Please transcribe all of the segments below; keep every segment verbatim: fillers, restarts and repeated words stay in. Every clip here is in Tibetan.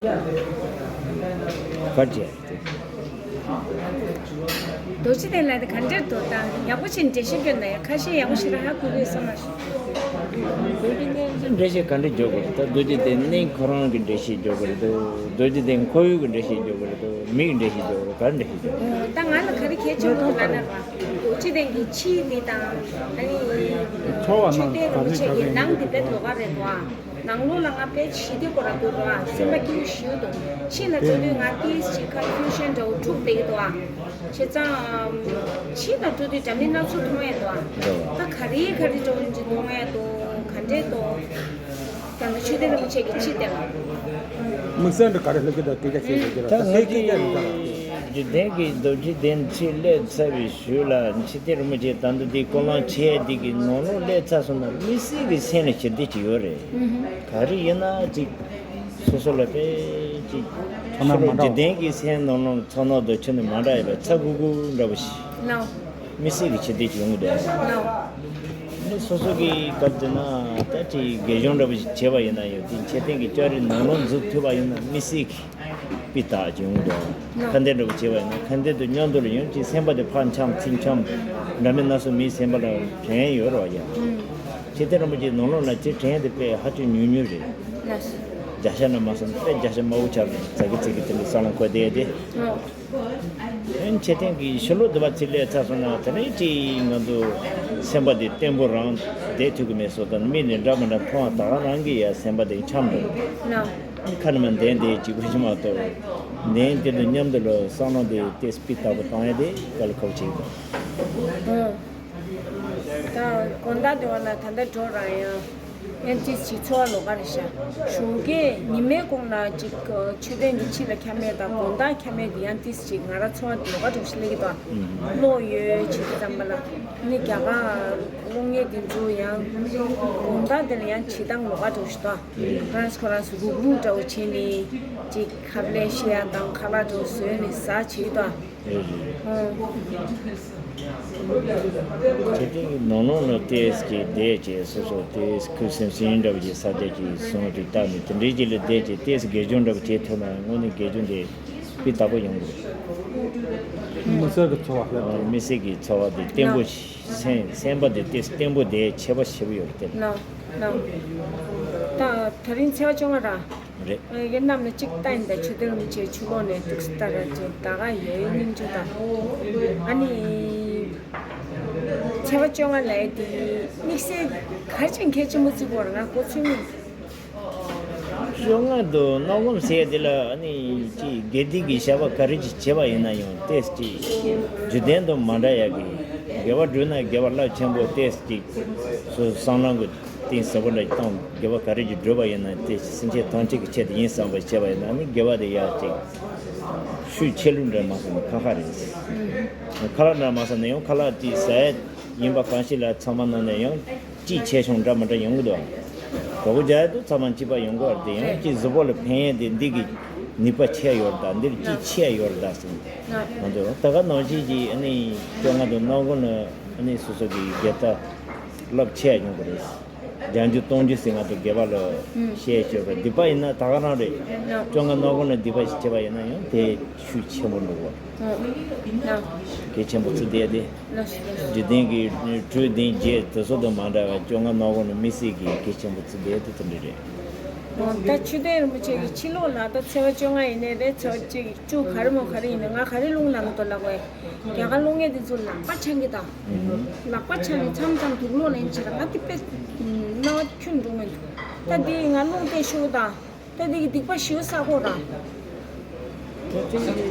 གར་བྱས་ཏེ། རྡོ་རྗེ་གདན་ལ་དེ་ག་འདྲས་འདུག་ད་ཡག་པོ་ཞིག་འགྲེལ་བཤད་སྐྱོན་ན་ཡ་ཁ་ཤས་ཡག་པོ་ཞིག་ར་ཧ་གོ་གི་ཡོད་ས་མ་རེད། རྡོ་རྗེ་གདན་གྱི་འགྲེལ་བཤད་ག་འདྲས་འཇོག་དགོས་རེད། ད་རྡོ་རྗེ་གདན་གནས་ཁོ་རང་གི་འགྲེལ་བཤད་འཇོག་དགོས་རེད་དོ། རྡོ་རྗེ་གདན་ཁོར་ཡུག་གི་འགྲེལ་བཤད་འཇོག་དགོས་རེད་དོ། མི་གི་འགྲེལ་བཤད་འཇོག་དགོས་རེད། ག་རེ་འགྲེལ་བཤད་འཇོག་ད་ང་ལ་ག་རེ་གལ་ཆེན་པོ་འདུག་ལབ་ན་ར་རྡོ་རྗེ་གདན་གྱི་ཕྱི་འདི་དང་ཨ་ནི་ཚོར་བ་ཆོས་རྣམས་ག་རེ་ཆགས་ཀྱི་ཡིན། ནང་འདི་དཔེ་ལོགས་ཀ་རེད་དོ། ནང་ལོགས་ལ་ང་དཔེ་ཞི་བདེ་སྐོར་ལ་འདུག་རོགས་ཨ། སེམས་པ་སྐྱིད་པོ་ཞུ་འདུག་ཕྱི་ལ་འགྲོ་དུས་ང་ཏིས་ཅིག་ཀོན་ཕིའུ་ཤན་འདྲ་བོ་འཁྲུག་བསྡད་ཀྱི་འདུག་ཨ། བྱས་ཙང་ཕྱི་ལ་འགྲོ་དུས་འདྲ་མིན་སྣ་ཚོགས་མཐོང་ཡ་འདུག་ཨ། ད་ག་རེ་ག་རེ་འགྲོ་ཡིན་ཅིག་མཐོང་ཡ་འདུག་ག་འདྲས་འདུག་ད་ལྟ་ཆོས་སྡེ་རིན་པོ་ཆེ་གི་ཕྱི་དེ་ལ། དམིགས་བསལ་འདྲ་ག་རེ་ལྷག་གི་འདུག་སྐད་ཆ་བཤད་ཀྱི་ད་ཡོད་ང་ཀྱི་ཀྱི་ཀྱི་ཀྱི་འཇིག་རྟེན་གྱི་རྡོ་རྗེ་གདན་ཕྱི་སླེབས་ཚར་བའི་གཞུག་ལ་ཆོས་སྡེ་རིན་པོ་ཆེ་ད་ལྟ་འདི་སྐོར་ལམ་ཆེ་འདི་གི་ནང་ལོགས་སླེབས་ཚར་སོང་ན་མི་སེར་གྱི་སེམས་ལ་ཞི་བདེ་ཅིག་ཡོད་རེད། ག་རེ་ཡིན་ན་ཅིག་སོ་སོ་ལ་དཔེ་ཅིག་ཚོར་སྣང་མ་འདྲ་བ། འཇིག་རྟེན་གྱི་སེམས་ནང་ལོགས་ཚོར་སྣང་དང་ཆོས་ནི་མ་འདྲ་ཡོད་པའི་ཚ་གུ་གུ་འདྲ་བོ་ཞིག་ལའོ། མི་སེར་གྱི་ཆེ་བསྟོད་ཅིག་ཡོང་གི་འདུག་ལའོ། ནི་སོ་སོ་གི་སྐབས་དེ་ན་ད་ཅིག་དགེ་སྦྱོང་འདྲ་བོ་ཞིག་བྱས་པ་ཡིན་ན་ཡང་དེ་འཆད་ཐེངས་ཀྱི་ལྕགས་རི་ནང་ལོགས་འཛུལ་ཐུབ་པ་ཡིན་ན་མི་སེར་གྱི་སྤུས་དག་ཅིག་ཡོང་གི་འདུག་ལའོ། ཁ་འདོན་འདྲ་བོ་བྱས་པ་ཡིན་ན་ཁ་འདོན་དུ་མཉམ་དུ་ལ་ཡང་ཅིག་སེམས་པ་དེ་ཕར་འཆམ་ཚུར་འཆམ་འདྲ་མིན་སྣ་ཚོགས་མིའི་སེམས་པ་ལ་དྲན་ཡོད་རེད་བ་ཡ། ཆོས་སྡེ་རིན་པོ་ཆེའི་ནང་ལོགས་ན་ཅིག་དྲན་དེ་དཔེ་ཧ་ཅང་ཉུང་ཉུང་རེད། ལགས་སོ། བརྒྱ་ཆ་ན་མ་སོང་དཔེ་བརྒྱ་ཆ་མང་པོ་ཆགས་ནས་ཛ་གི་ཙི་གི་དེ་འདྲ་ས་ལམ་འཁོར་བསྡད་དེ། ལའོ། འཆད་ཐེངས་ཀྱི་ཕྱི་ལོགས་འདི་བ་ཚིག་ལས་ཚར་སོང་ན་དེ་ནས་ཅིག་ང་ཚོ་སེམས་པ་འདི་བརྟན་པོ་རང་བསྡད་ཐུབ་ཀྱི་མེད་སོ་ད་མི་ནི་འདྲ་མི་འདྲ་མཐོང་བ་ད་ག་རང་གི་ཡ་སེམས་པ་འདི་འཆམ་འདུག་ལའོ། ཁ་ནས་མ་འདན་འདི་གཅིག་པུ་ཞིག་མ་གཏོགས་འདན་དེ་དང་མཉམ་དུ་ལ་བསམ་བློ་འདི་ཏེ་སྤུས་དག་པོ་བཏང་ཡ་དེ་དཀའ་ལས་ཁག་པོ་ཅིག་ཡིན་པ། ད་དགོང་དག་དེ་བ་ན་ད་ལྟ་འགྲོ་རང་ཡང་ཡང་ཏིས་ཅིག་ཚོར་བ་ལོགས་ཀ་རེད་ཤག་གཞུང་གི་ཉི་མའི་གུང་ལ་ཅིག་མཆོད་རྟེན་གྱི་ཕྱི་ལ་འཁྱམ་མེད་དང་དགོང་དག་འཁྱམ་མེད་དེ་ཡང་ཏིས་ཅིག་ང་རང་ཚོར་བ་ལོགས་ཀ་འགྲོ་ཞིག་སླེབས་ཀྱི་འདུག་གློག་ཡོད་བྱེད་དུས་ཙམ་པ་ལ་ནི་རྒྱ་གར་གློག་བརྙན་དེ་ཚོ་ཡང་དགོང་དག་དེ་ལ་ཡང་བྱེད་སྟངས་ལོགས་ཀ་འགྲོ་ཞིག་འདུག་ཁོ་རང་ཁོ་རང་ཚོ་རུག་རུག་འདྲ་བོ་བྱས་ནས་ཅིག་ཁ་ལས་བཤད་ཡ་དང་ཁ་ལག་འདྲ་བོ་བཟོས་ནས་ཟ་བྱེད་ཀྱི་འདུག་རེད་རེད། ཨང་། དེ་དེ་ནང་ནང་ལ་ཏེས་ཀྱི་བསྡད་ཀྱི་སོ་སོ་ཏེས་ཁུ་སིམ་སིམ་འདྲ་བོ་ཅིག་ས་ཆ་ཅིག་སོང་ཅིག་བལྟ་ནས་དེ་འདྲའི་ཅིག་ལ་བསྡད་ཀྱི་ཏེས་དགེ་སྦྱོང་འདྲ་བོ་བྱེད་ཐུབ་ན་དངོས་གནས་དགེ་སྦྱོང་དེ་སྤུས་དག་པོ་ཡོང་གི་རེད། མི་སེར་གྱི་འཚོ་བ་ལྷོད་ཨ། མི་སེར་གྱི་འཚོ་བ་དེ་བརྟན་པོ་ཞིག་སེམས་སེམས་པ་དེ་ཏེས་བརྟན་པོ་དེ་ཁྱད་པར་ཞེ་པོ་ཡོད་རེད་དེ། ལའོ། ལའོ། ད་དེ་རིང་ཚེས་པ་བཅོ་ལྔ་ར། རེད། ཨེ་གེ་གནམ་ལ་གཅིག་ལྟ་ཡིན་ད་ཆུ་དེ་རུ་མི་ཆེ་ཆུ་ལོག་ནས་འདུག་སེ་ལྟ་ར་ཅེ་ད་ག་ཡོད་སྙིང་རྗེ་ད། ཨ་ནི། ཚེས་པ་བཅོ་ལྔ་ལ་ཡ་དེ་དམིགས་བསལ་ག་རེ་ཅིག་གལ་ཆེན་པོ་བརྩི་དགོས་རེད་ང་གོ་ཚོད་མིན། བཅོ་ལྔ་དུ་སྣང་སྒོམ་ཟེར་དེ་ལ་ཨ་ནི་ཅིག་དགེ་སྡིག་གི་བྱ་བ་ག་རེ་ཅིག་བྱེད་པ་ཡིན་ན་ཡང་ཏེས་ཅིག་རྒྱུ་ལྡན་དུ་མ་འདྲ་ཡ་གི་དགེ་བ་བསྒྲུབ་ན་དགེ་བ་རླབས་ཆེན་པོ་ཏེས་ཅིག་སོ་སོ་སང་ལམ་གི་གཏིང་ཟབ་པོ་འདྲ་ཞིག་བཏང་དགེ་བ་ག་རེ་ཅིག་བསྒྲུབ་པ་ཡིན་ན་དེ་སེམས་ཅན་ཐམས་ཅད་ཀྱི་ཆེད་དུ་ཡིན་བསམ་པ་བྱས་པ་ཡིན་ན་ནི་དགེ་བ་དེ་ཡར་ཅིག་ཤུགས་ཆེ་ལུགས་འདྲ་མ་སོང་ན་ཁ་ཁ་རེད། ཁ་ལག་འདྲ་མ་སོང་ན་ཡང་ཁ་ལག་དེ་ཟ་ཡ་ཡིན་པ་གང་ཞིག་ལ་ཚང་མ་ནང་ནས་ཡང་གཅིག་ཆེ་ཆུང་འདྲ་མི་འདྲ་ཡོང་གི་འདུག་གྲོགས་པོ་རྒྱག་ཡ་དུ་ཚང་མ་གཅིག་པ་ཡོང་གི་བར་དེ་ཡང་གཅིག་གཟུགས་པོ་ལ་ཕན་ཡ་དེ་འདི་གི་ནུས་པ་ཆེ་ཡོད་ད་འདིར་གཅིག་ཆེ་ཡོད་ད་ཟེར་ང་ཚོ་ད་ག་ནང་བཞིན་གྱི་ཨ་ནི་བཅོ་ལྔ་དང་སྣང་སྒོམ་ནི་ཨ་ནི་སོ་སོ་གི་དགེ་རྩ་རླབས་ཆེ་ཡ་ཡོང་གི་རེད། བརྒྱ་འགྱུར་སྟོང་འགྱུར་ཟེར་ང་ཚོ་དགེ་བ་ལ་ཨུམ། བཤད་ཆོག་པ་སྡིག་པ་ཡིན་ན་ད་ག་རང་རེད། ཨུམ། བཅོ་ལྔ་སྣང་སྒོམ་ལ་སྡིག་པ་ཞིག་བྱས་པ་ཡིན་ན་ཡང་དེ་ཤུགས་ཆེན་པོ་འགྲོ་གོ་ཨུམ། ཨུམ། གལ་ཆེན་པོ་བརྩི་བསྡད་དེ། ལགས་སོ་ལགས་སོ། འཇིག་རྟེན་གྱི་དྲུག་ལྡན་བརྒྱད་དེ་ཚོ་དང་མ་འདྲ་བ་བཅོ་ལྔ་སྣང་སྒོམ་ནི་དམིགས་བསལ་གྱི་གལ་ཆེན་པོ་བརྩི་བསྡད་དེ་དེ་འདྲ་རེད། ཨོ་ད་ཆོས་སྡེ་རིན་པོ་ཆེ་གི་ཕྱི་ལོགས་ལ་ད་ཚེས་པ་བཅོ་ལྔ་ཡིན་ནའི་རེད་ཚེས་པ་གཅིག་བཅུ་ག་རེ་མོ་ག་རེ་ཡིན་ནའི་ང་ག་རེ་རླུང་ལངས་འདུག་ལབ་པས་རྒྱ་གར་གློག་བརྙན་དེ་ཚོ་ལག་པ་འཆང་གི་དང་། ལག་པ་འཆང་ནས་མཚམས་མཚམས་དུག་སློག་ལེན་བྱེད་ལ་ང་དེ་དཔེ་སྣང་བ་ཁྱོན་འགྲོ་མི་འདུག་ད་དེ་ང་རླུང་བཏེགས་ཤོག་དང་ད་དེ་གི་སྡིག་པ་ཞེ་པོ་བསགས་གོ་ར། ད་དེ་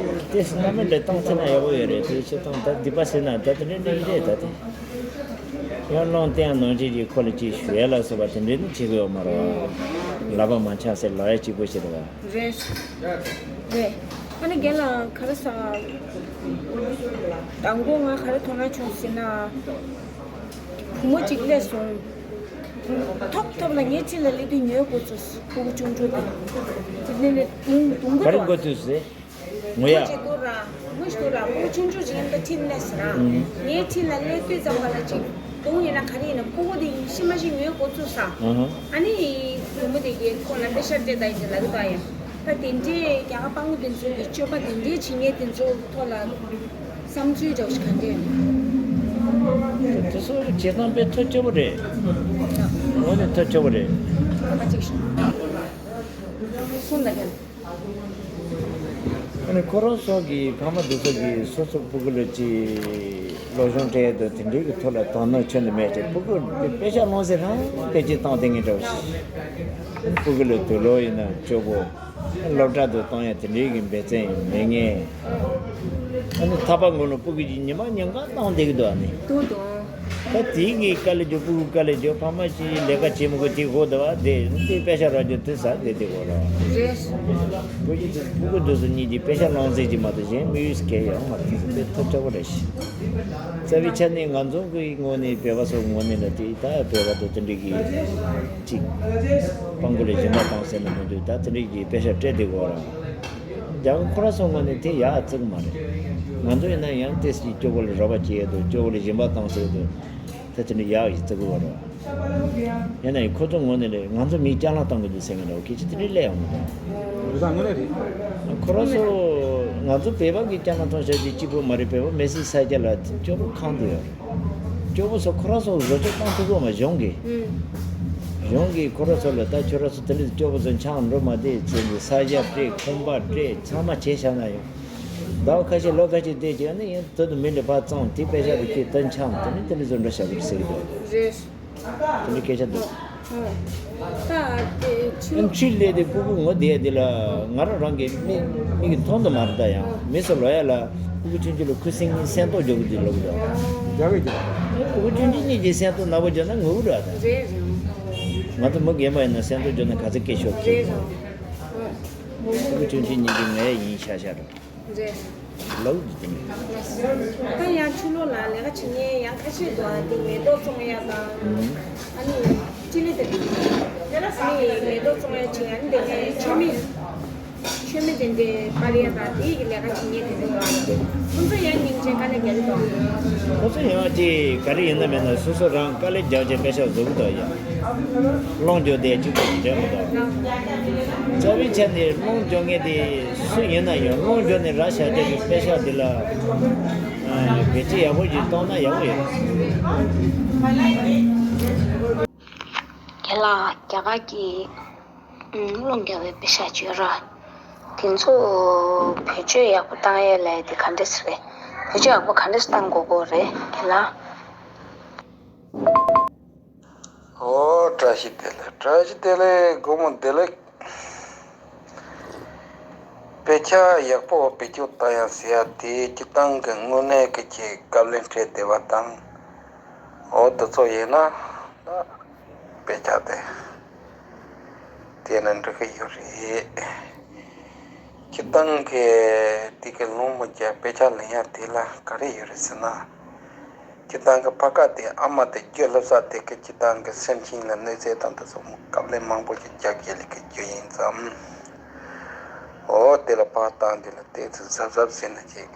དེ་སྔ་མོ་ལས་བཏང་ཚེ་ན་ཡག་པོ་ཡོད་རེད་དེ་ཆེ་བཏང་ད་སྡིག་པ་ཟེར་ན་ད་དེ་འདྲ་འདྲ་ཡིན་རེད་ད་དེ། ཡང་རླུང་བཏེགས་ནང་བཞིན་གྱི་ཁོ་ལ་ཅིག་ཞུ་ཡ་ལ་སོགས་པ་དེ་འདྲ་ནི་བྱེད་དགོས་ཡོད་མ་རེད་བ། ལག་པ་མ་འཆང་ཟེར་ལབ་ཡ་གཅིག་པོ་ཞིག་རེད་བ། རེད། རེད། ཨ་ནི་རྒན་ལགས་ག་རེ་ཟ། དང་པོ་ང་ག་རེ་དོ་སྣང་བྱུང་ཟེར་ན། བུ་མོ་གཅིག་སླེབས་སོང་། ཐོབ་ཐོབ་ལ་ངའི་འཁྲིས་ལ་སླེབས་དུས་ཉོའི་འགོ་ཚུགས་སོང་། སྤུ་གུ་ཆུང་ཆུང་དེ། དེ་ནས་ནས་དུང་དུང་ག་ག་རེ་རེད་འགོ་བ། ཚུགས་ཟེར། ངོ་ཡ། ཅིག་དུ་ར། མུ་ཞིག་དུ་ར་སྤུ་གུ་ཆུང་ཆུང་ཅིག་ཡིན་པ་འཁྲིས་སླེབས་ཟེར་ར། ངའི་འཁྲིས་ལ་སླེབས་དུས་ཙམ་པ་ལ་ཅིག་དུང་ཡིན་ན་ག་རེ་ཡིན་ན་སྤུ་གུ་དེ་ཤི་མ་ཤི་ཉོའི་འགོ་ཚུགས་ས། ཨ་ནི་བུ་མོ་དེ་གིས་ཁོང་ལ་པེ་ཤ་སྤྲད་ད་ཡིན་ཟེར་ལབ་ཀྱི་འདུག་ཡ། ད་ དེ་འདྲའི་རྒྱ་གར་དཔའ་བོ་དེ་ཚོ་གི་སྤྱོད་པ་དེ་འདྲའི་བྱེད་མཁན་དེ་ཚོ་ཐོག་ལ་བསམ་ཚུལ་འདྲ་བོ་ཞིག་ག་འདྲ་ཡོད། དེ་ཚོ་བྱེད་སྟངས་དཔེ་ཐབས་སྐྱོ་པོ་རེད། འོ་ནི་ཐབས་སྐྱོ་པོ་རེད། ཁ་ཅིག་ཤོད། ཁོང་ལ་ཡང་། ཨ་ནི་ཁོ་རང་ཚོ་གི་ཕ་མ་དེ་ཚོ་གི་སོ་སོ་སྤུ་གུ་ལ་ཅིག་སློབ་སྦྱོང་སྤྲད་ཡས་དང་དེ་འདྲའི་གི་ཐོག་ལ་དོ་སྣང་ཁྱོན་ནས་མེད་ཅིང་། སྤུ་གུ་དེ་དཔེ་ཆ་ལོན་ཚེ་རང་དཔེ་ཅིག་བཏང་བསྡད་མཁན་འདྲ་བོ་ཞིག་སྤུ་གུ་ལ་དུག་ལོག་ཡིན་ན་སྐྱོ་པོ། སློབ་གྲྭ་དུ་གཏོང་ཡ་དེ་འདྲའི་གི་འབད་བརྩོན་མེད་མཁན། ཨ་ནི་ཐག་པ་ངོ་ལ་སྤུ་གུ་གཅིག་ཉི་མ་ཉིན་གང་བཏང་བསྡད་ཀྱི་འདུག་ཨ་ནི། འདུག་འདུག་ད་དེའི་གི་དཀའ་ལས་རྒྱོབ། སྤུ་གུ་དཀའ་ལས་རྒྱོབ། ཕ་མ་གཅིག་ལས་ཀ་བྱེད་མི་དགོས། དེ་གོ་བསྡད་པ་དེ་དེ་དཔེ་ཆ་རག་རྒྱུ་དུས་ས་དེ་དེ་གོ་ར། རེད། སྤུ་གུ་དེ་སྤུ་གུ་དེ་ཚོ་གཉིས་ཀྱིས་དཔེ་ཆ་ལོན་ཚད་ཅིག་མ་གཏོགས་གཞན་དམིགས་ཡུལ་གང་ཡང་མ་ཐོན་ས་དེ་ཐབས་སྐྱོ་པོ་རེད་ཤག་རྩ་བའི་ཆ་ནས་ང་ཚོ་གི་ངོས་ནས་བོད་པ་ཚོ་ངོས་ནས་ལ་དེ་ད་བོད་པ་དང་དེ་འདྲའི་གི་ཅིག་སྤུ་གུ་ལ་སྦྱིན་པ་བཏང་ཟེར་ན་མི་འདུག་ད་དེ་འདྲའི་གི་དཔེ་ཆ་སྤྲད་དེ་གོ་ར། རྒྱ་གར་ཁོ་རང་ཚོ་ངོས་ནས་དེ་ཡག་བརྩི་གི་མ་རེད། ང་ཚོ་ཡིན་ན་ཡང་ཏོག་ཙམ་སྐྱོ་པོ་ལ་རོགས་པ་བྱེད་ཡས་འདུག་སྐྱོ་པོ་ལ་སྦྱིན་པ་བཏང་ཟེར་འདུག་ད་དེ་འདྲ་ཡག་ཡིན་བརྩི་གི་ཡོད་རེད། ཡིན་ན་ཡང་ཁོ་ཚོ་ངོས་ནས་ལས་ང་ཚོ་མིའི་སྐྱག་ལང་གཏོང་གི་འདུག་ཟེར་མཁན་འདྲ་བོ་སྐད་ཆ་དེ་འདྲ་སླེབས་ཡོང་གི་འདུག་རེད། ད་དངོས་གནས་རེད། ཁོ་རང་ཚོ་ང་ཚོ་བོད་པ་གི་སྐྱག་ལང་གཏོང་བྱ་རྒྱུ་གཅིག་པོ་མ་རེད། བོད་པ་མི་སེར་ས་སྐྱ་ལ་སྐྱོ་པོ་ཁེངས་བསྡད་ཡོད་རེད། སྐྱོ་པོ་ཚོ་ཁོ་རང་ཚོ་བཟོ་བཅོས་གཏོང་ཐུབ་ཀྱི་ཡོད་མ། གཞུང་གིས། ཨུམ། གཞུང་གིས་ཁོ་རང་ཚོ་ལ་ད་ཁྱོད་རང་ཚོ་དེ་འདྲའི་སྐྱོ་པོ་ཚོ་འཆམ་འགྲོ་མ་བསྡད་ཟེར་ནས་ས་ཆ་སྤྲད། ཁང་པ་སྤྲད། ཚང་མ་བྱས་བཞག་ན་ཡང་། ཟླ་བ་ཁ་ཤས་ལོ་ཁ་ཤས་བསྡད་ཀྱི་ཡོད་ན་ཡང་དོན་དུ་མི་འདྲ་བ་བཙོང་། དེ་པེ་ཤག་དེ་ཁྱེར་ད་འཆམ། དེ་ནི་དེ་འདྲ་བཟོ་འདྲ་བྱ་དགོས་ཟེར་གྱི་འདུག་རེད། དེ་འདྲའི་སྐད་ཆ་འདུག་ད་དེ་ཆུ། ཨ་ཆུ་ལས་དེ་སྤུ་གུ་ངོ་དེ་དེ་ལ་ང་རང་རང་གི་མིག་མིག་གིས་མཐོང་དུ་མ་རེད། ད་ཡང་མི་ཚོ་ལོ་ཡ་ལ་སྤུ་གུ་ཆུང་ཆུང་ལ་ཁུ་སིམ་སེམས་ཏོག་འཇོག་གི་འདུག་ལབ་གི་འདུག་རྒྱག་གི་འདུག་སྤུ་གུ་ཆུང་ཆུང་གཉིས་ཀྱིས་སེམས་ཏོག་ནག་པོ་འཇོག་ན་ངུ་གི་རེད། ད་རེད་རེད། ང་ཚོ་མི་རྒན་པ་ཡིན་ན་སེམས་ཏོག་འཇོག་ན་ག་ཚོད་སྐད་ཤོར་གི་རེད། རེད་རེད། སྤུ་གུ་ཆུང་ཆུང་གཉིས་ཀྱིས་ངའི་ཡིན་ཤག་ཤག་རེད། རེད། ལགས་ཀྱི་དེ་ནི། ད་ཡང་ཕྱི་ལོགས་ལ་ལས་ཀ་བྱེད་མཁན་ཡང་ཁ་ཤས་འདུག་ཨ་འདི་མེ་ཏོག་བཙོང་ཡ་དང་། ཨ་ནི་ཅི་ནི་དེ་ནི་མེ་ཏོག་བཙོང་ཡ་བྱེད། ཨ་ནི་དེ་ནས་མཆོད་མེ། མཆོད་མེ་དེ་འདྲའི་སྤར་ཡ་དང་དེའི་གི་ལས་ཀ་བྱེད་མཁན་དེ་འདུག་ཨ་ནི་ཁོང་ཚོ་ཡང་སྙིང་རྗེ་དཀའ་ལས་རྒྱག་གི་འདུག་ཁོ་ཚོ་ཡང་ཅིག་ག་རེ་ཡིན་ན་མིན་ན་སོ་སོ་རང་དཀའ་ལས་རྒྱག་བྱས་པེ་ཤག་བཟོ་གི་འདུག་ཡ། སློང་རྒྱུ་དེ་གཅིག་པུ་ཞིག་རེད་མི་འདུག་རྩ་བའི་ཆ་ནས་སློང་རྒྱུ་ངས་དེ་སུ་ཡིན་ན་ཡང་སློང་རྒྱུ་ནས་ར་བཞག་རྒྱུ་གི་པེ་ཤག་འདི་ལ་བེད་སྤྱོད་ཡག་པོ་ཞིག་གཏོང་ན་ཡག་པོ་ཡོད། རྒན་ལགས། རྒྱ་གར་གྱི་སློང་རྒྱག་པའི་པེ་ཤག་ཅིག་ཡོད་ར། དེ་ཚོ་བེད་སྤྱོད་ཡག་པོ་བཏང་ཡས་ལས་དེ་ག་འདྲས་རེད། བེད་སྤྱོད་ཡག་པོ་ག་འདྲས་བཏང་དགོས་དགོས་རེད་རྒན་ལགས། ཨོ། བཀྲ་ཤིས་བདེ་ལེགས། བཀྲ་ཤིས་བདེ་ལེགས། སྒོར་མོ་བདེ་ལེགས། དཔེ་ཆ་ཡག་པོ་བེད་སྤྱོད་བཏང་ཡ་ཟེར་ཡ་དེ་སྤྱིར་བཏང་གི་དངོས་གནས་ཀྱི་ཆེད་བཀའ་ལན་སྤྲད་བསྡད་པ་དང་། ཨོ་དེ་ཚོ་ཡིན་ན་ད་དཔེ་ཆ་དེ་དེ་ན་འགྲིག་གི་ཡོད་རེད། སྤྱིར་བཏང་གི་དེ་གི་སློང་མོ་རྒྱག་དཔེ་ཆ་ལེན་ཡ་དེ་ལ་ག་རེ་ཡོད་རེད་ཟེར་ན། སྤྱིར་བཏང་གི་ཕ་ཁ་དེ་ཨ་མ་དེ་རྒྱུ་སླེབས་ས་དེ་གི་སྤྱིར་བཏང་གི་སེམས་ཅན་ལ་གནོད་འཚེ་དང་དེ་ཚོ་བཀའ་ལན་མང་པོ་ཞིག་རྒྱག་རྒྱུ་ལས་ཀྱི་རྒྱུ་ཡིན་ཙང་། འོ་དེ་ལ་ཕར་བཏང་དེ་ལ་ཏོག་ཙམ་གཟབ་གཟབ་བྱས་ན་ཅིག་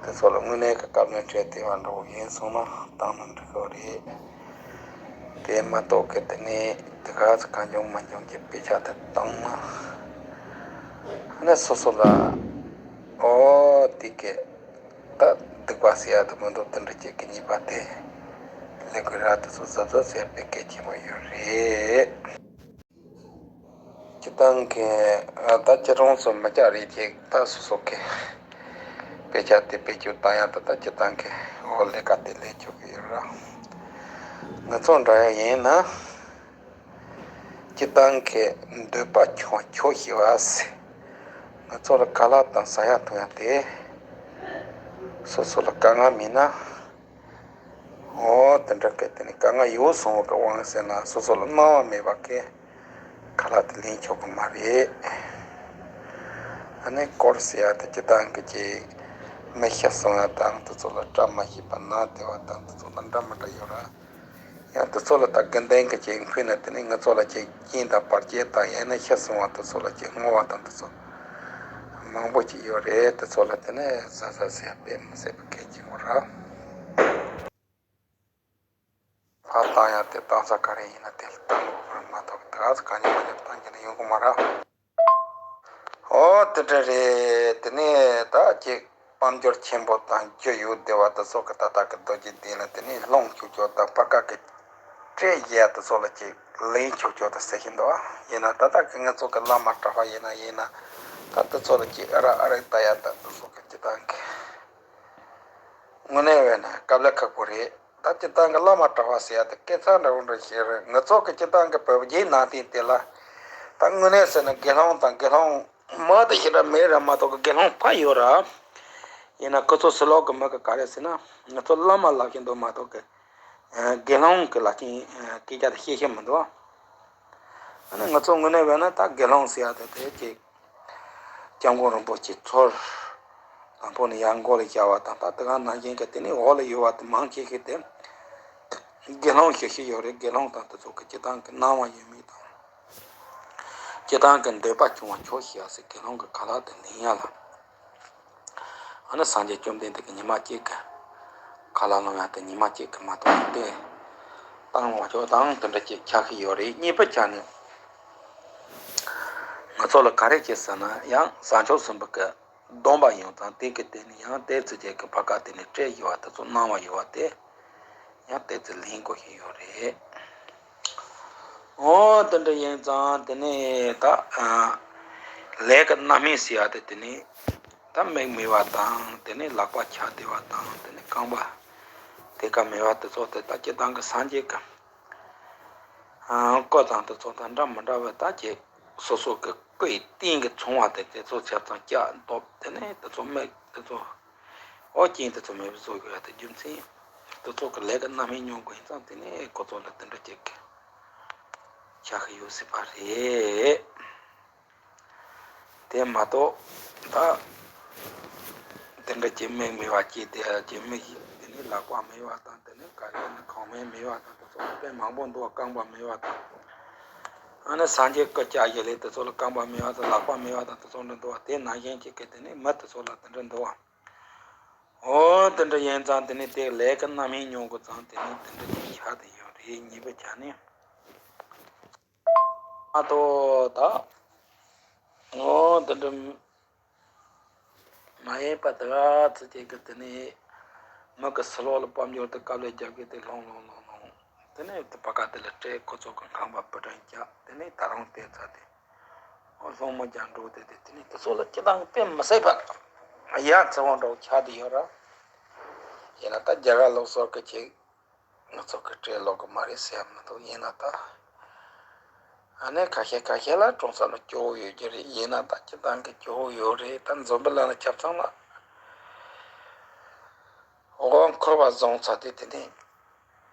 དེ་ཚོ་ལ་དངོས་གནས་ཀྱི་བཀའ་ལན་སྤྲད་བསྡད་པ་འདྲ་བོ་ཡིན་སོང་ན་བཏང་ན་འགྲིག་གི་རེད། དེ་མ་གཏོགས་གི་དེ་ནས་དེ་ག་ཚོད་གང་བྱུང་མང་བྱུང་གི་དཔེ་ཆ་དེ་བཏང་ན། ཨ་ནི་སོ་སོ་ལ་ཨོ་དེ་གི་ད་སྡིག་པ་ཟེར་ཡ་དེ་མི་འདུག་དེ་འདྲ་ཅིག་གི་ཉེས་པ་དེ་ལས་དགོས་ར། དེ་ཚོ་གཟབ་གཟབ་བྱས་པའི་གལ་ཆེན་པོ་ཡོད་རེད། སྤྱིར་བཏང་གི་ད་ཁྱེད་རང་ཚོ་མི་སྐྱ་རེད་ཅིག་ད་སོ་སོ་གི་དཔེ་ཆ་དེ་བེད་སྤྱོད་བཏང་ཡ་ད་ད་སྤྱིར་བཏང་གི་འོ་ལས་ཀ་དེ་ལས་ཆོག་གི་ཡོད་ར། ང་ཚོ་འདྲ་ཡ་ཡིན་ན། སྤྱིར་བཏང་གི་འདོད་པ་ཆོག་ཆོག་ཤེས་པ་ཟེར། ང་ཚོ་ལ་ཁ་ལག་དང་ཟ་ཡ་འཐུང་ཡ་དེ། སོ་སོ་ལ་དཀའ་ངལ་མེད་ན། འོ་དེ་འདྲ་གི་དེ་ནི་དཀའ་ངལ་ཡོད་སོང་བ་གི་དབང་ཟེར་ན་སོ་སོ་ལ་གནང་བ་མེད་པ་གི་ཁ་ལག་དེ་ལེན་ཆོག་གི་མ་རེད། ཨ་ནི་སྐོར་ཟེར་ཡ་དེ་སྤྱིར་བཏང་གི་ཅིག་མི་ཤི་སོང་ཡ་དང་དེ་ཚོ་ལ་བཀྲ་མ་ཤིས་པ་ན་དེ་བ་དང་དེ་ཚོ་ལ་འདྲ་མི་འདྲ་ཡོད་ར། ཡང་དེ་ཚོ་ལ་ད་དགེ་འདུན་གྱི་ཅིག་ཕུལ་ན་དེ་ནི་ང་ཚོ་ལ་ཅིག་རྐྱེན་དང་བར་ཆད་དང་ཡང་ན་ཤི་སོང་བ་དེ་ཚོ་ལ་ཅིག་བསྔོ་བ་དང་དེ་ཚོ་མང་པོ་ཅིག་ཡོད་རེད། དེ་ཚོ་ལ་དེ་ནི་ཟ་ཟ་ཟེར་དཔེ་མི་སྲིད་པའི་གལ་ཆེན་པོ་ར། ཕར་བཏང་ཡ་དེ་བཏང་ས་ག་རེ་ཡིན་ན་དེ་ལ་བཏང་དགོས་པ་མ་གཏོགས་ད་ག་ས་གང་ཉིད་མ་ཉིད་བཏང་རྒྱུ་ནི་ཡོང་གི་མ་རེད། དེ་འདྲ་རེད། དེ་ནས་ད་ཅིག་དཔལ་འབྱོར་ཆེན་པོ་དང་རྒྱུ་ཡོད་བདེ་བ་དེ་ཚོ་གི་ད་ལྟ་གི་རྡོ་རྗེ་གདན་ལ་དེ་ནས་སློང་ཆོག་ཆོག་དང་ཕར་ཁ་གི་སྤྲད་ཡ་དེ་ཚོ་ལ་ཅིག་ལེན་ཆོག་ཆོག་དང་ཟེར་བཞིན་འདུག་ཡིན་ན་ད་ལྟ་གི་ང་ཚོ་གི་བླ་མ་གྲྭ་པ་ཡིན་ན་ཡིན་ན་ད་དེ་ཚོ་ལ་ཅིག་ཨ་ར་ཨ་རེ་ལྟ་ཡ་ད་དེ་ཚོ་གི་སྤྱི་བཏང་གི་དངོས་གནས་བས་ན་དཀའ་ལས་ཁག་པོ་རེད། ད་སྤྱི་བཏང་གི་བླ་མ་གྲྭ་པ་ཟེར་ཡ་དེ་སྐད་ཆ་འདྲ་བོ་འདྲ་ཞིག་རེད། ང་ཚོ་གི་སྤྱི་བཏང་གི་བོད་བརྒྱུད་ནང་བསྟན་དེ་ལ་ད་དངོས་གནས་ཟེར་ན་དགེ་སློང་དང་དགེ་སློང་མ་དེ་ཞིག་འདྲ་མེད་ར་མ་གཏོགས་གི་དགེ་སློང་ཕ་ཡོད་ར། ཡིན་ན་ཁོ་ཚོ་ཕྱི་ལོགས་གི་མི་གི་ག་རེ་ཟེར་ན་ང་ཚོ་བླ་མ་ལབ་ཀྱི་འདུག་མ་གཏོགས་གི་དགེ་སློང་གི་ལབ་ཀྱིན་སྐད་ཆ་དེ་བཤད་ཤེས་མི་འདུག་ཨ་ནི་ང་ཚོ་དངོས་གནས་བས་ན་ད་དགེ་སློང་ཟེར་ཡ་དེ་དེ་ཅིག་སྐྱབས་མགོན་རིན་པོ་ཆེ་ཚུར་དང་པོ་ནས་ཡར་མགོ་ལ་བཞག་པ་དང་ད་དེ་ག་ནང་བཞིན་གྱི་དེ་ནས་འོག་ལ་ཡོད་པ་དེ་མང་ཆེ་ཤོས་དེ་དགེ་སློང་ཞེས་བཤད་ཡོད་རེད། དགེ་སློང་དང་དེ་ཚོ་གི་སྤྱི་བཏང་གི་སྣང་བ་ཡོད་མེད་དང་སྤྱི་བཏང་གི་འདོད་པ་བྱུང་བ་ཆོག་ཤེས་ཡ་ཟེར་དགེ་སློང་གི་ཁ་ལག་དེ་ལེན་ཡ་ལ། ཨ་ནི་སངས་རྒྱས་བཅོམ་ལྡན་འདས་ཀྱི་ཉི་མ་གཅིག་གི་ཁ་ལག་སློང་ཡ་དེ་ཉི་མ་གཅིག་གི་མ་གཏོགས་ཏེ་བཏང་བ་ཆོག་དང་དེ་འདྲ་ཅིག་ཆགས་ཀྱི་ཡོད་རེད། གཉིས་པ་ཆ་ནས་ང་ཚོ་ལ་ག་རེ་བྱེད་ཟེར་ན་ཡང་བྱང་ཆུབ་སེམས་དཔའ་གི་སྡོམ་པ་ཡོང་ཙང་དེ་གི་སྟེང་ནས་ཡང་དེ་ཚོ་ཅིག་གི་བར་ཀ་དེ་ནས་སྤྲད་ཡོད་པ་དེ་ཚོ་གནང་བ་ཡོད་པ་དེ་ཡང་དེ་ཚོ་ལེན་དགོས་ཀྱི་ཡོད་རེད། འོ་དེ་འདྲ་ཡིན་ཙང་དེ་ནས་ད་ཨ་ལས་ཀྱི་རྣམ་སྨིན་ཟེར་ཡ་དེ་དེ་ནས་ད་མིག་མེད་པ་དང་དེ་ནས་ལག་པ་ཆག་བསྡད་པ་དང་དེ་ནས་རྐང་པ་དེ་ཀ་མེད་པ་དེ་ཚོ་དེ་ད་སྤྱི་བཏང་གི་སངས་རྒྱས་ཀྱི་ཨ་སྐུ་དང་དེ་ཚོ་དང་འདྲ་མི་འདྲ་བའི་ད་ཀྱི་སོ་སོ་གི་སྐུ་ཡི་རྟེན་གྱི་ཚོང་བ་དེ་དེ་ཚོ་ཆ་ཚང་སྐྱ་འདོབ་དེ་ནས་དེ་ཚོ་མིག་དེ་ཚོ་ཨོ་རྐྱེན་དེ་ཚོ་མེད་པ་བཟོ་དགོས་ཡ་དེ་རྒྱུ་མཚན་དེ་ཚོ་གི་ལས་ཀྱི་རྣམ་སྨིན་མྱོང་དགོས་ཡིན་ཙང་དེ་ནས་ཁོ་ཚོ་ལ་དེ་འདྲ་ཅིག་གི་ཆགས་ཀྱི་ཡོད་སྲིད་པ་རེད། དེ་མ་གཏོགས་ད་དེ་འདྲ་ཅིག་མིག་མེད་པ་ཅིག་དེ་ཅིག་མིག་དེ་ནས་ལག་པ་མེད་པ་དང་དེ་ནས་ག་རེ་ནི་ཁང་མིག་མེད་པ་དང་དེ་ཚོ་དཔེ་མང་པོ་འདུག་རྐང་པ་མེད་པ་དང་། ཨ་ནི་སངས་རྒྱས་སྐུ་སྐྱ་ཞིག་ལས་དེ་ཚོ་ལ་རྐང་པ་མེད་པ་དང་ལག་པ་མེད་པ་དང་དེ་ཚོ་འདྲ་འདུག་བ། དེ་ནང་བཞིན་གྱི་གི་དེ་ནས་མི་དེ་ཚོ་ལ་དེ་འདྲ་འདུག་བ། འོ་དེ་འདྲ་ཡིན་ཙང་དེ་ནས་དེ་ལས་ཀྱི་རྣམ་སྨིན་མྱོང་དགོས་ཙང་དེ་ནས་དེ་འདྲ་ཅིག་ཆགས་བསྡད་ཡོད་རེད། གཉིས་པ་ཆ་ནས་ཨ་ཏོ་ད། འོ་དེ་འདྲ་མ་ཡིན་པ་དེ་ག་ཚོད་ཅིག་གི་དེ་ནས་མི་གི་ཕྱི་ལོགས་ལ་དཔལ་འབྱོར་དེ་དཀའ་ལས་རྒྱབ་གི་དེ་སློང་སློང་སློང་སློང་། དེ་ནས་དེ་བར་ཀ་དེ་ལ་སྤྲད། ཁོ་ཚོ་གི་ཁང་པ་བུ་ཕྲན་བརྒྱབ། དེ་ནས་ད་རུང་དེ་ཚ་དེ་འོ་སློང་མོ་རྒྱག་འགྲོ་དེ་དེ་དེ་ནས་དེ་ཚོ་ལ་སྤྱི་བཏང་དཔེ་མི་སྲིད་པ་ཡ་ཚ་བོ་འདྲ་བོ་ཆགས་བསྡད་ཡོད་ར། ཡིན་ན་ད་རྒྱ་གར་ལུགས་སྲོལ་གི་ཅིག་ང་ཚོ་གི་སྤྲད་ལོག་གི་མ་རེད་ཟེར་ཡ་མི་འདུག་ཡིན་ན་ད་ཨ་ནི་ཁ་ཤས་ཁ་ཤས་ལ་གྲོང་གསེབ་ལ་སྐྱོ་བོ་ཡོད་ཀྱི་རེད། ཡིན་ན་ད་སྤྱི་བཏང་གི་སྐྱོ་བོ་ཡོད་རེད། ད་འཛོམས་པ་ལ་ན་ཆབ་ཚང་ལ་འོ་འཁོར་བ་བཟུང་ཚར་དུས་དེ་ནས་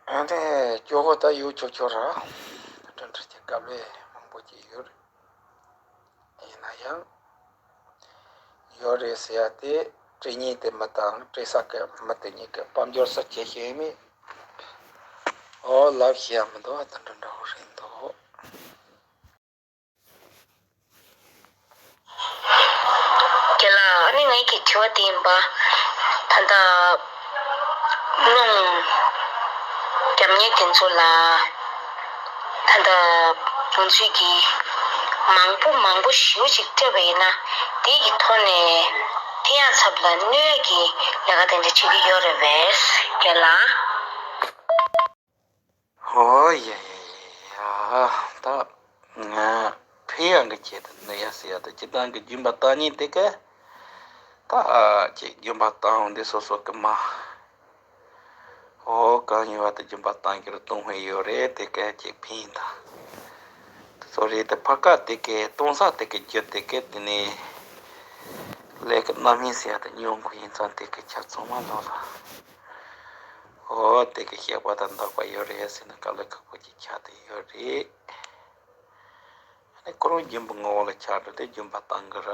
ཨ་ནི་སྐྱོ་བོ་ད་ཡོད་ཆོག་ཆོག་ར། འདྲ་འདྲ་གྱི་དཀའ་ལས་མང་པོ་ཅིག་ཡོད་རེད། ཡིན་ན་ཡང་ཡོད་རེད་ཟེར་ཡ་དེ་སྤྲད་མཁན་དེ་མི་དང་སྤྲད་ས་གི་མི་དེ་གཉིས་ཀྱི་དཔལ་འབྱོར་ས་ཁྱད་ཤེས་མེད། ཨོ་ལབ་ཤེས་ཡ་མི་འདུག་ད་འདྲ་འདྲ་བོ་རེད་འདུག་རྒན་ལགས། ཨ་ནི་ངེད་ཀྱི་དྲི་བ་དེ་ཡིན་པ། ད་ལྟ་སློང་རྒྱབ་མཁན་དེ་ཚོ་ལ་ད་ལྟ་ང་ཚོས་ཀྱི་མང་པོ་མང་པོ་ཞེ་པོ་ཅིག་སྤྲད་པ་ཡིན་ན་དེ་གི་ཐོག་ནས་དེ་ཡང་ཚབ་ལ་གནོད་ཀྱི་ལས་ཀ་དེ་འདྲ་བྱེད་ཀྱི་ཡོད་རེད་པས་རྒན་ལགས། ཨོ་ཡ་ཡ་ཡ་ཡ། ད་ང་ཕི་ཡང་གི་ཆེད་དུ་ནི་ཡ་ཟེར་ཡ་ད་སྤྱི་བཏང་གི་རྒྱུན་པ་བཏང་ཉིན་དེ་ག་ད་ཅིག་རྒྱུན་པ་བཏང་འོང་དེ་སོ་སོ་གི་མ་ཨོ་གང་ཡོད་པ་དེ་རྒྱུན་པ་བཏང་རྒྱུར་གཏོང་ཧེ་ཡོད་རེད། དེ་ག་ཅིག་ཕི་ཡིན་ད་དེ་ཚོ་རེད། དེ་ཕ་ཀ་དེ་ག་གཏོང་ས་དེ་ག་རྒྱུ་དེ་ག་དེ་ནས་ལས་ཀི་རྣམ་སྨིན་ཟེར་ཡ་ད་ཉོ་དགོས་ཡིན་ཙང་དེ་ག་ཆ་ཚང་མ་ལོ་ལ། ཨོ་དེ་གི་བཤད་པ་དང་འདོགས་པ་ཡོད་རེད་ཟེར་ན་དཀའ་ལས་ཁག་པོ་ཅིག་ཆགས་བསྡད་ཡོད་རེད། ཨ་ནི་ཁོ་རང་རྒྱུན་པ་ངོ་བོ་ལ་ཆགས་འགྲོ་དེ་རྒྱུན་པ་བཏང་གི་ར།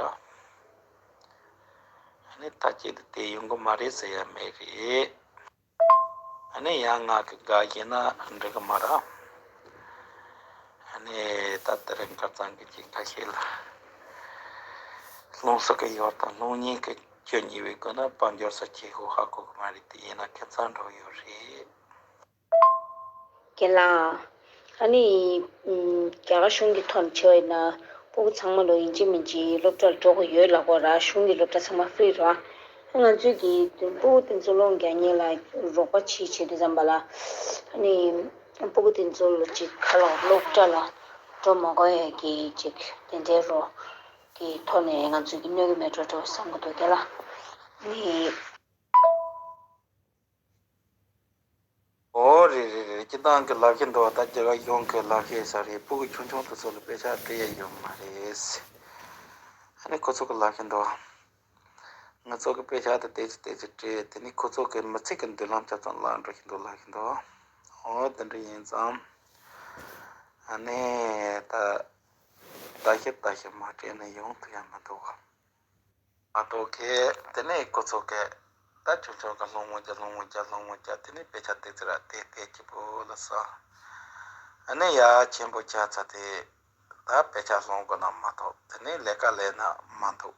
ཨ་ནི་ད་ཅི་དེ་དེ་ཡོང་གི་མ་རེད་ཟེར་ཡ་མེད་རེད། ཨ་ནི་ཡང་ང་གི་དགའ་བྱས་ན་འགྲིག་གི་མ་ར། ཨ་ནི་ད་དེ་རིང་ཁ་སང་གི་ཅིག་ཁ་ཤས་ལ་སློང་ས་གི་ཡོད་དང་སློང་ཉེན་གི་ཁྱོད་ཉེ་བའི་སྒོ་ན་དཔལ་འབྱོར་ས་ཆེ་ཤོས་ཧ་གོ་གི་མ་རེད། དེ་ཡིན་ན་ཁྱད་མཚར་འགྲོ་ཡོད་རེད། རྒན་ལགས། ཨ་ནི་ཨུམ་རྒྱ་གར་གཞུང་གི་ཐོག་ནས་བྱས་པ་ཡིན་ན་ ཕྲུ་གུ་ཚང་མ་ལོ་ཡིན་གཅིག་མིན་གཅིག་སློབ་གྲྭར་འགྲོ་དགོས་ཡོད་ལབ་དགོས་ར། གཞུང་གི་སློབ་གྲྭ་ཚང་མ་ཧྥི་རི་ར། ང་ཚོའི་གི་ཕྲུ་གུ་དེ་ཚོ་སློབ་སྦྱོང་རྒྱག་མཁན་ལ་རོགས་པ་བྱེད་བྱེད་དུས་ཙམ་པ་ལ། ཨ་ནི་ཕྲུ་གུ་དེ་ཚོ་ལ་ཅིག་ཁ་ལོ་སློབ་གྲྭ་ལ་འགྲོ་མ་དགོས་ཡ་གི་ཅིག་དེ་འདྲའི་རོགས་གི་ཐོག་ནས་ང་ཚོས་གི་གནོད་གི་མེད་འགྲོ་འགྲོ་བསམ་གི་འདུག་ག་ལ། ཨ་ནི། ཨོ་རེད་རེད་རེད། སྤྱིར་བཏང་གི་ལབ་ཀྱི་འདུག་ད་རྒྱ་གར་གཞུང་གི་ལབ་ཀྱི་ས་རེད། ཕྲུ་གུ་ཆུང་ཆུང་དེ་ཚོ་ལ་དཔེ་ཆ་སྤྲད་ཡ་ཡོད་མ་རེད། ཨ་ནི་ཁོ་ཚོ་གི་ལབ་ཀྱི་འདུག་ང་ཚོ་གི་དཔེ་ཆ་དེ་ཏོག་ཙམ་ཏོག་ཙམ་སྤྲད། དེ་ནི་ཁོ་ཚོ་གི་མི་ཚེ་གི་མདུན་ལམ་ཆ་ཚང་བརླག་འགྲོ་གི་འདུག་ལབ་ཀྱི་འདུག་ཨོ་དེ་འདྲ་ཡིན་ཙང་། ཨ་ནི་ད་ལྟ་ཞིབ་ལྟ་ཞིབ་མ་སྤྲད་ན་ཡོང་ཐུབ་ཡ་མི་འདུག་མ་གཏོགས་གི་དེ་ནས་ཁོ་ཚོ་གི་ད་ཆུང་ཆུང་གི་སློང་མོ་རྒྱག་སློང་མོ་རྒྱག་སློང་མོ་རྒྱག་དེ་ནས་དཔེ་ཆ་ཏོག་ཙམ་ར་ཏོག་ཙམ་སྐྱིད་པོ་ལ་ས། ཨ་ནི་ཡ་ཆེན་པོ་ཆགས་ཚར་དེ་ད་དཔེ་ཆ་སློང་དགོས་ན་མ་གཏོགས་དེ་ནས་ལས་ཀ་ལས་ན་མ་འདུག་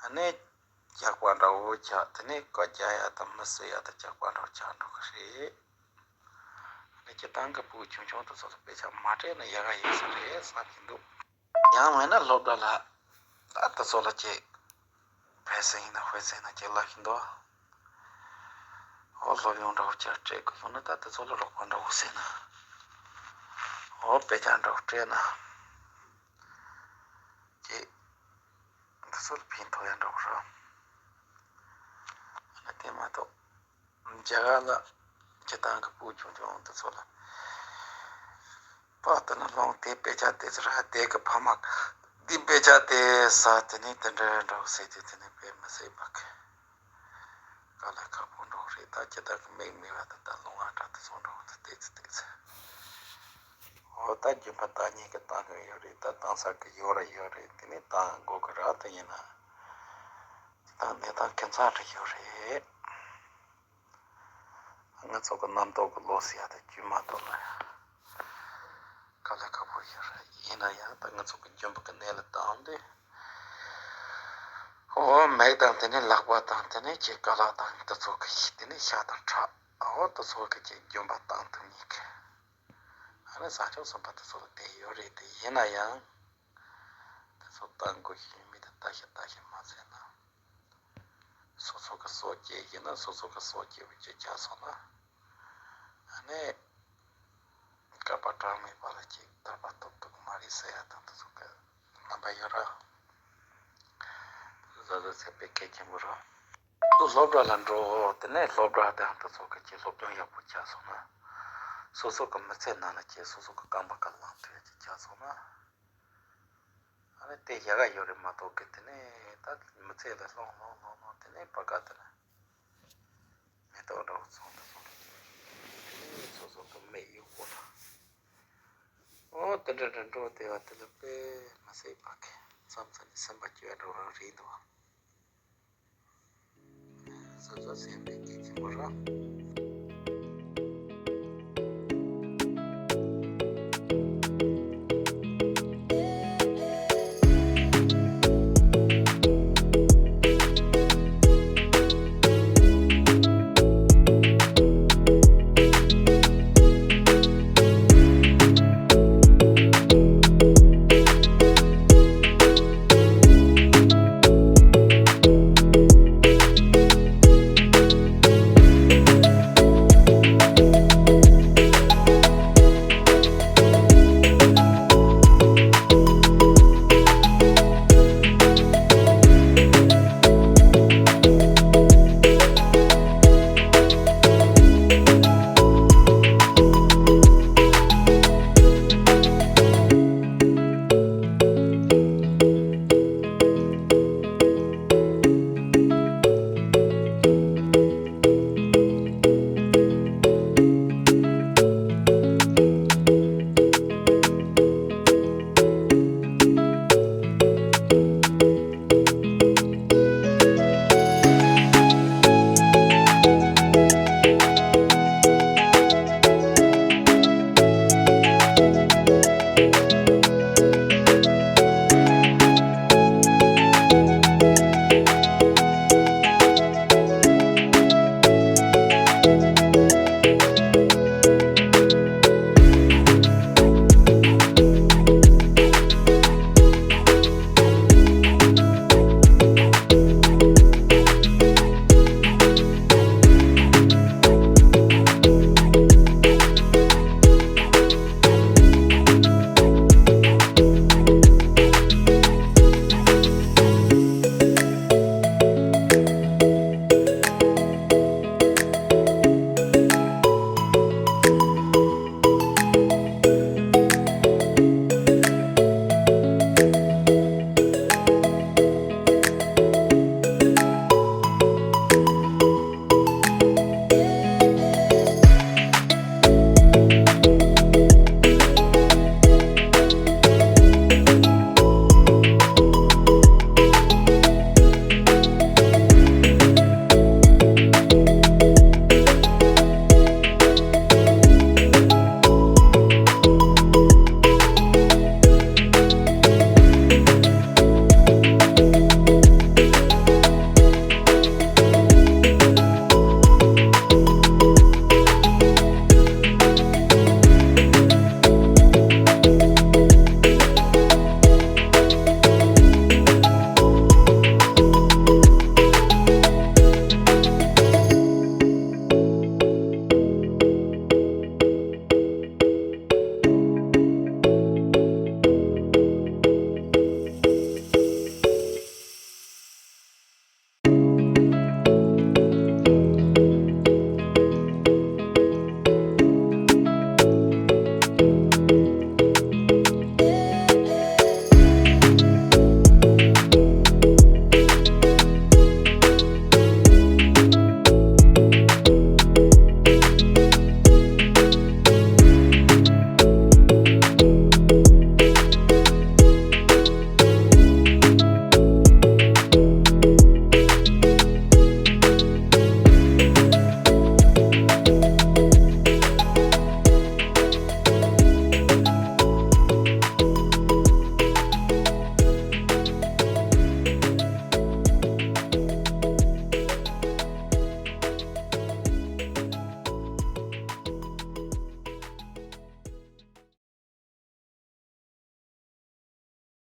ཨ་ནི་རྒྱགས་པ་འདྲ་བོ་ཆགས། དེ་ནས་བཀའ་རྒྱ་ཡ་དང་མི་གསོད་ཡ་དང་རྒྱགས་པ་འདྲ་བོ་ཆགས་འགྲོ་གི་རེད། ཨ་ནི་སྤྱིར་བཏང་གི་ཕྲུ་གུ་ཆུང་ཆུང་དེ་ཚོ་ལ་དཔེ་ཆ་མ་སྤྲད་ན་ཡག་ག་ཡོད་ས་རེད་བསམ་གྱི་འདུག་ཡང་མིན་ན་སློབ་གྲྭ་ལ་ད་དེ་ཚོ་ལ་ཅིག་ཕན་སེམས་ཡིན་ན་དཔེ་སེམས་ན་ཅིག་ལབ་བཞིན་དུ། འོ་སློབ་ཡོན་འདྲ་བོ་ཅིག་སྤྲད་དགོས་སོང་ན་ད་དེ་ཚོ་ལ་རོགས་པ་འདྲ་བོ་བྱས་ན། འོ་དཔེ་ཆ་འདྲ་བོ་སྤྲད་ན། ཅིག་དེ་ཚོ་ལ་ཕན་ཐོགས་ཡ་འདྲ་བོ་རེད། ཨ་ནི་དེ་མ་གཏོགས། རྒྱ་གར་ལ་སྤྱིར་བཏང་གི་ཕྲུ་གུ་ཆུང་ཆུང་དེ་ཚོ་ལ། པ་དེ་ནི་སློང་དེ་དཔེ་ཆ་དེ་ཚོ་ར་དེ་གི་ཕ་མ་འདི་དཔེ་ཆ་དེ་ཟ་དེ་ནི་དེ་འདྲ་འདྲ་བོ་ཟེར་དུས་དེ་ནི་དཔེ་མི་སྲིད་པ་གི་དཀའ་ལས་ཁག་པོ་འདྲ་བོ་རེད། ད་སྤྱིར་བཏང་གི་མིག་མི་བ་དེ་ད་སློང་བ་འདྲ་དེ་ཚོ་འདྲ་བོ་དེ་དེ་ཚོ་དེ་ཚོ། འོ་ད་རྒྱུན་པ་ད་ཉིད་ཀྱི་བཏང་གི་ཡོད་རེད། ད་བཏང་ས་གི་ཡོད་ར་ཡོད་རེད། དེ་ནི་བཏང་དགོས་གི་ར་དེ་ཡིན་ན། ད་གནས་སྟངས་ཁྱད་མཚར་རེ་ཡོད་རེད། ང་ཚོ་གི་རྣམ་རྟོག་གི་ལོ་ཟེར་ཡ་དེ་དཀྱུས་མ་གཏོགས་ལ་དཀའ་ལས་ཁག་པོ་ཡོད་རེད། ཡིན་ན་ཡང་ད་ང་ཚོ་གི་རྒྱུན་པ་གི་གནས་ལ་བཏང་དུས། ཨོ་མིག་དང་དེ་ནས་ལག་པ་དང་དེ་ནས་ཁྱེད་ཀ་ལག་དང་དེ་ཚོ་གི་དེ་ནས་ཤ་དང་ཁྲག་ཨོ་དེ་ཚོ་གི་ཁྱེད་རྒྱུན་པ་བཏང་ཐུབ་མཁན་གི། ཨ་ནི་བཟའ་ཆོག་སོང་པ་དེ་ཚོ་ལ་བསྡད་ཡོད་རེད། དེ་ཡིན་ན་ཡང་། དེ་ཚོ་བཏང་དགོས་ཤེས་ཡོད་མེད་དེ་ལྟ་ཞིབ་ལྟ་ཞིབ་མ་བྱས་ན། སོ་སོ་གི་སྲོག་སྐྱེལ་ཡིན་ན་སོ་སོ་གི་སྲོག་སྐྱེལ་བའི་ཅིག་ཆགས་སོང་ན། ཨ་ནི། བསྐལ་པ་གྲངས་མེད་པ་ལ་ཅིག་ཐར་པ་ཐོབ་ཐུབ་ཀྱི་མ་རེད་ཟེར་ཡ་དང་དེ་ཚོ་གི་རྣམ་པ་ཡོད་ར། བཟོ་བཟོ་ཚད་པའི་གལ་ཆེན་པོ་ར། ཚོ་སློབ་གྲྭ་ལ་འགྲོ། དེ་ནས་སློབ་གྲྭ་དང་དེ་ཚོ་གི་ཅིག་སློབ་སྦྱོང་ཡག་པོ་ཆགས་སོང་ན། སོ་སོ་གི་མི་ཚེ་ནང་ལ་ཅིག་སོ་སོ་གི་རྐང་པ་ག་ལ་ལངས་ཐུབ་ཡ་ཅིག་ཆགས་སོང་ན། ཨ་ནི་དེ་ཡག་ག་ཡོད་རེད་མ་གཏོགས་གི་དེ་ནས་ད་མི་ཚེ་ལ་ལྷོང་ལྷོང་ལྷོང་ལྷོང་དེ་ནས་བར་སྐབས་དེ་ནས་མེ་ཏོག་འདྲ་བོ་ཚོང་དུ་སོང་དེ་ནས་སོ་སོ་གི་མིག་གཡོག་པོ་དང་། ཨོ་དེ་འདྲ་འདྲ་འགྲོ་བསྡད་པ་དེ་ལ་དཔེ་མི་སྲིད་པ་གི་མཚམས་མཚམས་ནས་སེམས་པ་སྐྱོ་བ་འདྲ་བོ་རང་རེད་འདུག་སོ་སོ་སེམས་པའི་གལ་ཆེན་པོ་རེད།